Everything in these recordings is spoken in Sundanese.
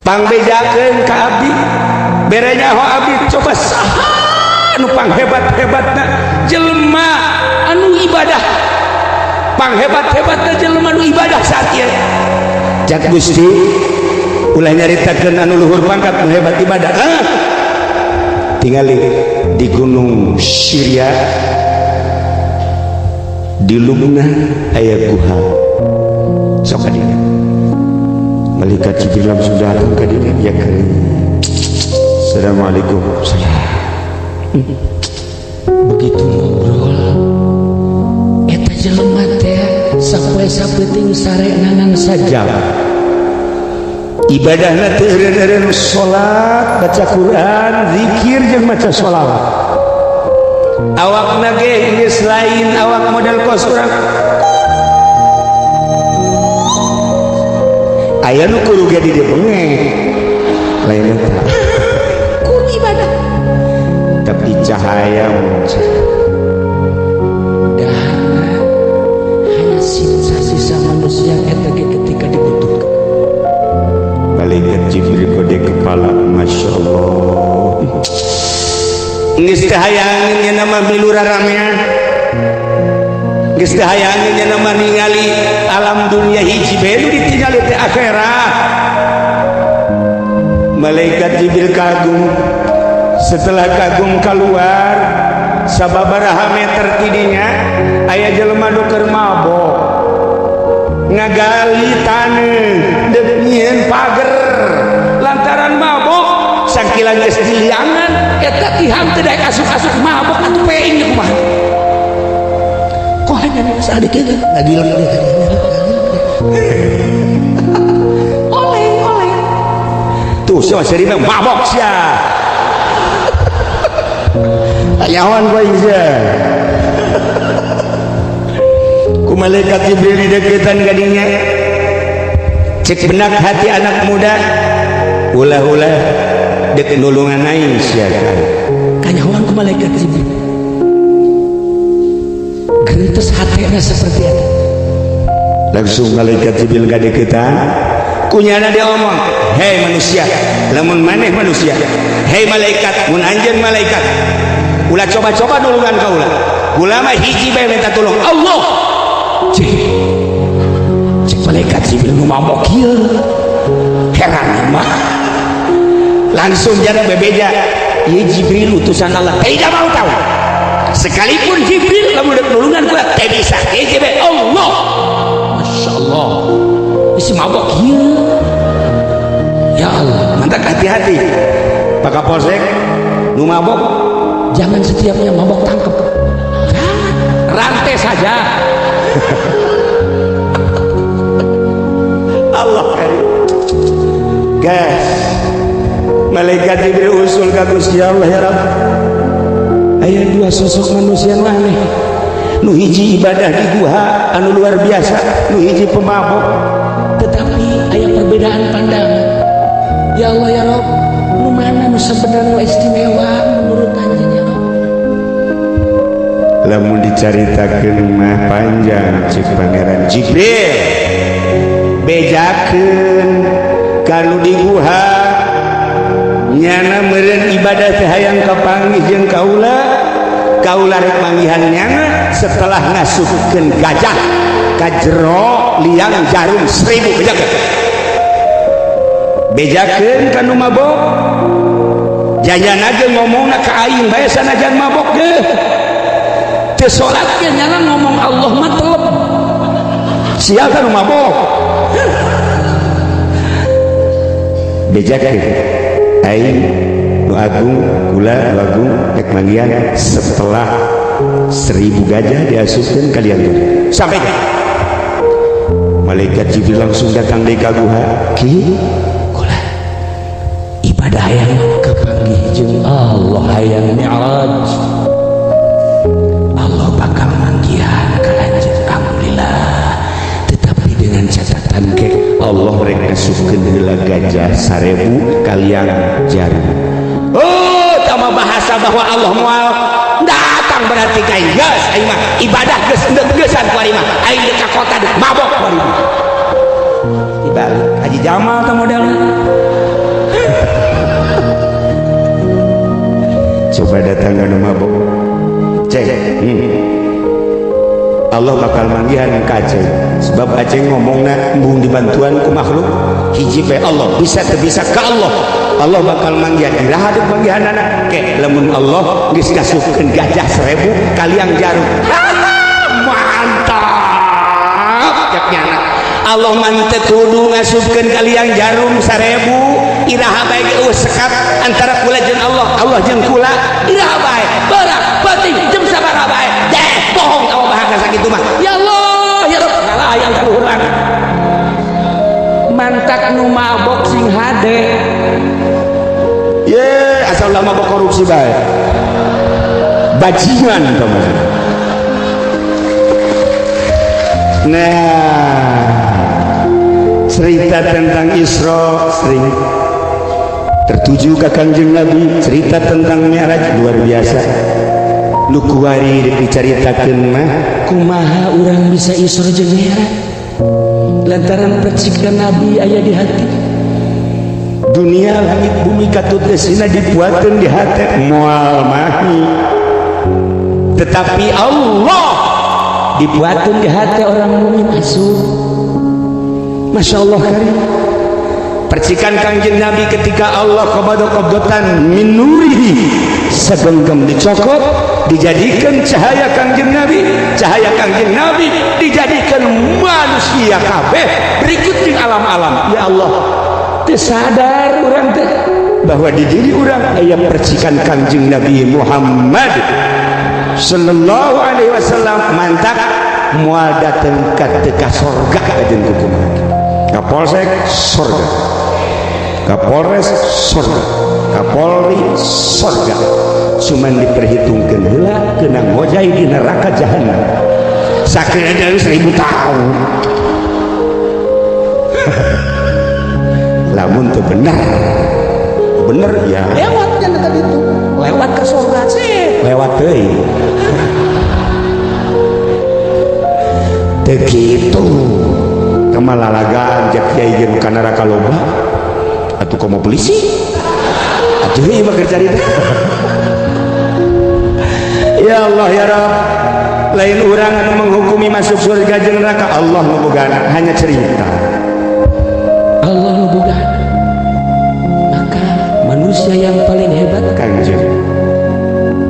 Pangbejakeun ka abdi, bere nyaho abdi, coba saha anu panghebat-hebatna jelema anu ibadah, panghebat-hebatna jelema anu ibadah saat ieu. Cak Gusti, ulah nyaritakeun anu luhur pangkat nu hebat ibadah. Ah, tingali di gunung Syria, di Lubnan aya guha, sok ka dinya. Malaikat Jibril langsung datang ka dinya, ya karim. Assalamualaikum. Salam. Begitu ngobrol eta jelema teh sapoe sapeuting sare ngan sajam. Ibadahna teu eureun-eureun salat, baca Quran, zikir jeung maca sholawat. Awakna ge geus lain awak model kos urang. Aya nu kudu ge di dieu bengek. Lain eta. Kudu ibadah. Tapi cahaya muncul. Dahana hanya sisa-sisa manusia eta ge ketika dibutuhkan. Malaikat Jibril kode kepala, Masya Allah. Geus teu hayangin nya nama milu raramean. Geus teu hayangin nya nama ningali alam dunia, hiji bae nu ditingali teh akhirat. Malaikat Jibril kagum. Setelah kagum keluar, sababaraha meter tidinya aya jelema nu keur mabok ngagali taneuh deuk nyieun pager. Lantaran mabok sangkila geus diliangan eta tihang teu daek asup-asup, mabok atuh peing kumaha. Kok hanya sadik itu ngagileng deh. Oleng oleng. Tuh sia seri mabok sia. Ayawan ku aing sia. Ku malaikat Jibril dideketan ka dinya. Cek benak hati anak muda, ulah-ulah dek nulungan aing sia kan. Kanyahoan ku malaikat Jibril. Gerentes hatena seperti eta. Langsung malaikat Jibril kadeketan, kunyana dia omong, hei manusia, lamun maneh manusia, hei malaikat, mun anjeun malaikat, ulah coba-coba nulungan kaula. Kula mah hiji bae minta tolong Allah. Cek cek malaikat Jibril nu mabok ieu heran mah. Langsung jarak bebeja, ieu Jibril utusan Allah, tidak mau tahu. Sekalipun Jibril lamun dek nulungan kula teu bisa, hiji bae Allah. Masya Allah, isi mabok ieu, ya Allah. Mantap, hati-hati Pak Kapolsek nu mabok. Jangan setiapnya mabok tangkep, jangan, rantai saja. Allah karim. Guys, malaikat Jibril usul ka Gusti Allah, ya Rabb, aya dua sosok manusia nu aneh, nu hiji ibadah di guha anu luar biasa, nu hiji pemabok. Tetapi aya perbedaan pandangan. Ya Allah, ya Rob, nu mana nu sebenarnya istimewa menurut anjeun, ya Rob? Lamun dicaritakeun mah panjang. Cik Pangeran Jibril, bejakeun kanu di guha, nyana meureun ibadah teh hayang kapanggih jeung kaula, kaula rek manggihan nyana setelah ngasupkeun gajah ka jero liang jarum 1000. Bejakeun, bejakeun kanu mabok, jajana ge ngomongna ka aing bae sanajan mabok ge Teu salat ge nyana ngomong Allah mah telep. Sial kanu mabok. Bejakeun aing nu agung, kula nu agung rek manggihan setelah 1000 gajah diasupkeun kalian tuh. Sampai malaikat Jibril langsung datang di ka guha. Ki kula ibadah hayang kapanggih jeung Allah, hayang mi'raj, Allah bakal manggihan ka lanjeun, alhamdulillah. Tetapi dengan catatan ke Allah rek ngasupkeun heula gajah 1000 kalian jarum. Oh, tama bahasa bahwa Allah moal datang berarti ka aing geus, aing mah ibadah geus geus-geusan ku aing mah, aing deuk ka kota deuk mabok ku aing mah. Dibalik Haji Jamal teh modelna. Allah bakal manggihan ka Aceng sebab Aceng ngomongna embung dibantuan ku makhluk hiji bae Allah bisa teu bisa ka Allah. Allah bakal manggihan iraha deuk manggihanana ke lamun Allah geus ngasupkeun gajah 1000 kaliang jarum. Mantap cek nyana. Allah mah teu kudu ngasupkeun kaliang jarum 1000 iraha bae ge eueuh sekat antara kula jeung Allah, Allah jeung kula iraha bae beurang penting jeung sabaraha bae deh bohong awak bahasa sakitu mah. Ya Allah ya Rabb ngalayang ka luhur langit. Mantak nu mabok sing hade. Ye asal lama mabok korupsi bae bajingan tau mah. Nah, cerita tentang Isra sering tertuju ke Kangjeng Nabi, cerita tentang Mi'raj luar biasa. Nu kuari dicaritakeun mah kumaha urang bisa Isra jeung Mi'raj lantaran percikan Nabi aya di hati. Dunia langit bumi katut geusina dibuateun di hati moal mahi, tetapi Allah dibuateun di hati orang mukmin asup. Masya Allah karim. Percikan Kangjeng Nabi ketika Allah qabada qabdatan min nurihi, segenggam dicokot dijadikan cahaya Kangjeng Nabi, cahaya Kangjeng Nabi dijadikan manusia kabeh berikut di alam-alam. Ya Allah, teu sadar urang teh bahwa di diri urang aya percikan Kangjeng Nabi Muhammad sallallahu alaihi wasallam. Mantak moal dateng ka teu ka sorga jeung hukuman. Kapolsek sorga, Kapolres sorga, Kapolri sorga, cuman diperhitungkeun heula kena ngojay di neraka jahanam sakedeung 1000 tahun. Lamun teu bener bener ya lewat kan tadi itu lewat ke sorga sih lewat deui teu kitu kamalalagaan jak kiai jeung ka neraka loba atuh komo polisi atuh ieu mah keur carita. Ya Allah ya Rabb, lain urang anu menghukumi masuk surga jeung neraka, Allah nu bogana, hanya cerita Allah nu bogana. Maka manusia yang paling hebat Kangjeng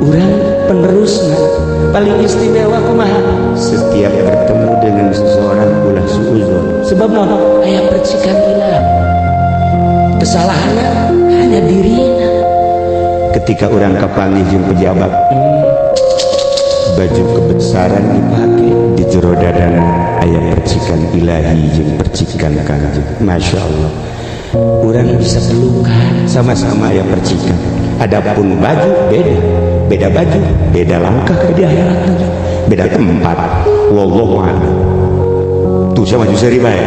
urang penerusna paling istimewa kumaha setiap bertemu dengan seseorang ulah suuzon sebab naon aya percikan ilah kesalahanna hanya dirina. Ketika urang kapanggih jeung pejabat, baju kebesaran dipakai di jero dadana aya percikan ilahi jeung percikan Kangjeng. Masya Allah, urang bisa pelukan sama-sama aya percikan. Adapun baju beda, beda baju, beda langkah di akhirat, beda tempat. Wallahu a'lam. Tuh sama seri bae.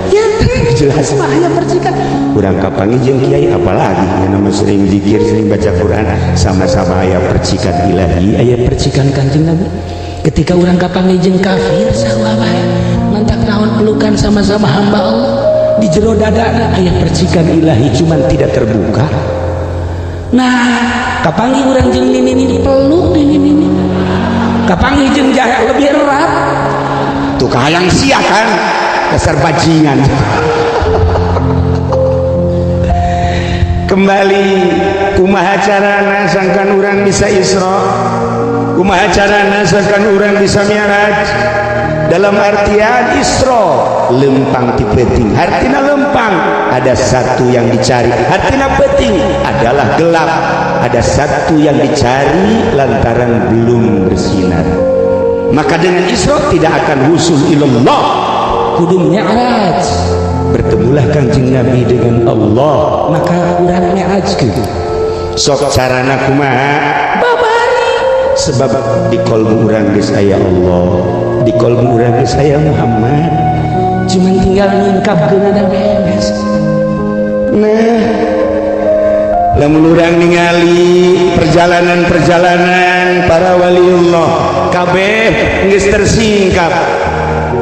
Ya jelas. Bahaya percikan. Urang kapanggih jeung kiai apalagi yang nama sering zikir, sering baca Quran, sama-sama aya percikan ilahi, aya percikan Kanjeng Nabi. Ketika urang kapanggih jeung kafir sarua bae, mantak naon pelukan sama-sama hamba Allah. Di jero dadana aya percikan ilahi cuman tidak terbuka. Nah, kapanggih urang jeung nini-nini peluk nini-nini. Kapanggih jeung jarak lebih erat. Tuh kahayang sia kan, dasar bajingan. Kembali kumaha carana sangkan urang bisa Isra, kumaha carana sangkan urang bisa Mi'raj. Dalam artian Isra lempang ti peuting, hartina lempang ada satu yang dicari, hartina peuting adalah gelap, ada satu yang dicari lantaran belum bersinar. Maka dengan Isra tidak akan wusul ilallah, kudu Mi'raj. Bertemulah Kangjeng Nabi dengan Allah, maka urang Mi'rajkeun. Sok carana kumaha? Babari. Sebab di kolbu urang geus aya Allah, di kolbu urang geus aya Muhammad, cuman tinggal nyingkapkeun ada beres. Nah, lamun urang ningali perjalanan-perjalanan para waliullah kabeh geus tersingkap.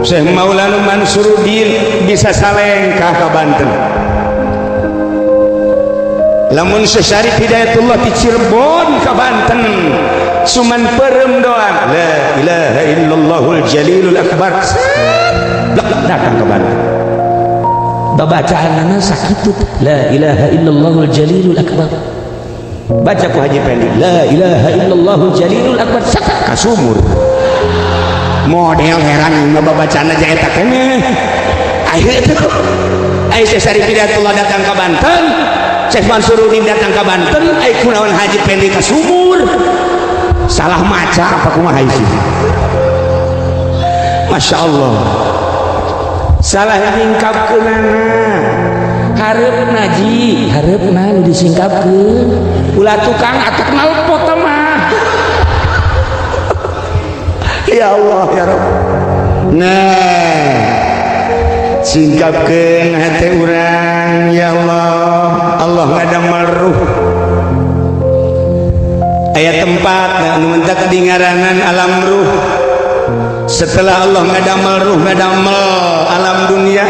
Syekh Maulana Mansuruddin bisa salengkah ka Banten. Lamun Syekh Syarif Hidayatullah di Cirebon ka Banten, Cuman perem doang, la ilaha illallahul jalilul akbar. Blek, datang ke Banten. Babacaanana sakitu, la ilaha illallahul jalilul akbar. Baca ku Haji Pendi, la ilaha illallahul jalilul akbar. Ka sumur. Model heran babacaan aja eta keneh. Ayo itu, ayo Syekh Syarif Hidayatullah datang ke Banten, Syekh Mansur Udin datang ke Banten, ayo kunaon Haji Pendi ke sumur? Salah maca apa kumaha sih? Masya Allah, salah nyingkapkeunana. Hareupna ji, hareupna nu disingkapkeun, ulah tukang atau knalpot mah. Ya Allah, ya Rabb. Nah, singkapkeun hati urang. Ya Allah, Allah ngadamel ruh aya tempat, nah, nu mentak di ngaranan alam ruh. Setelah Allah ngadamel ruh, ngadamel alam dunia.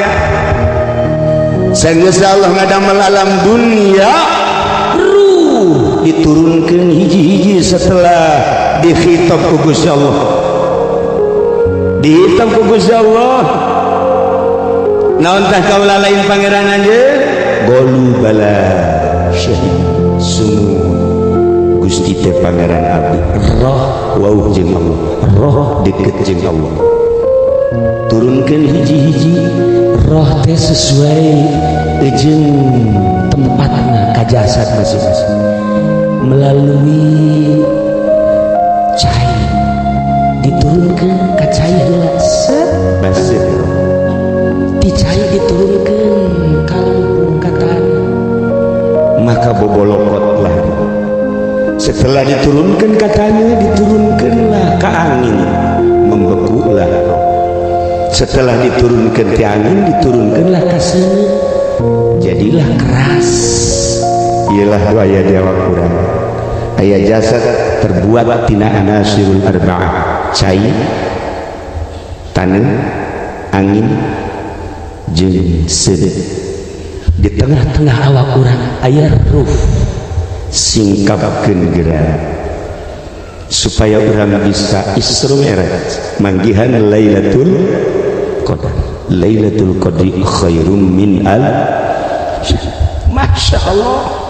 Sanggeus Allah ngadamel alam dunia, ruh diturunkan hiji-hiji. Setelah dikhitab ku Gusti Allah, dihitab ku Gusti Allah, naon tah? Kaula lain pangeran anjeun? Qalu bala syahid. Sumuhun, Gusti teh pangeran abdi. Roh wauh jeung Allah, roh deket jeung Allah, turunkan hiji-hiji. Roh teh sesuai jeung tempatna ka jasad masing-masing. Melalui cai, diturunkan ka cai heula, set. Basir. Ti cai diturunkan ka lempung, ka tanah. Maka bobolokotlah. Setelah diturunkan, katanya diturunkanlah ke angin, membekulah roh. Setelah diturunkan ke angin, diturunkanlah ke seuneu, jadilah keras. Ialah aya dewa kurang aya jasad terbuat tina anasirul arba'ah, cai, tanah, angin, jeung seuneu. Di tengah-tengah awak urang aya ruh. Singkapkeun geura supaya orang bisa Isra Mi'raj, manggihan Lailatul Qadar. Lailatul Qadri khairum min al. Masya Allah.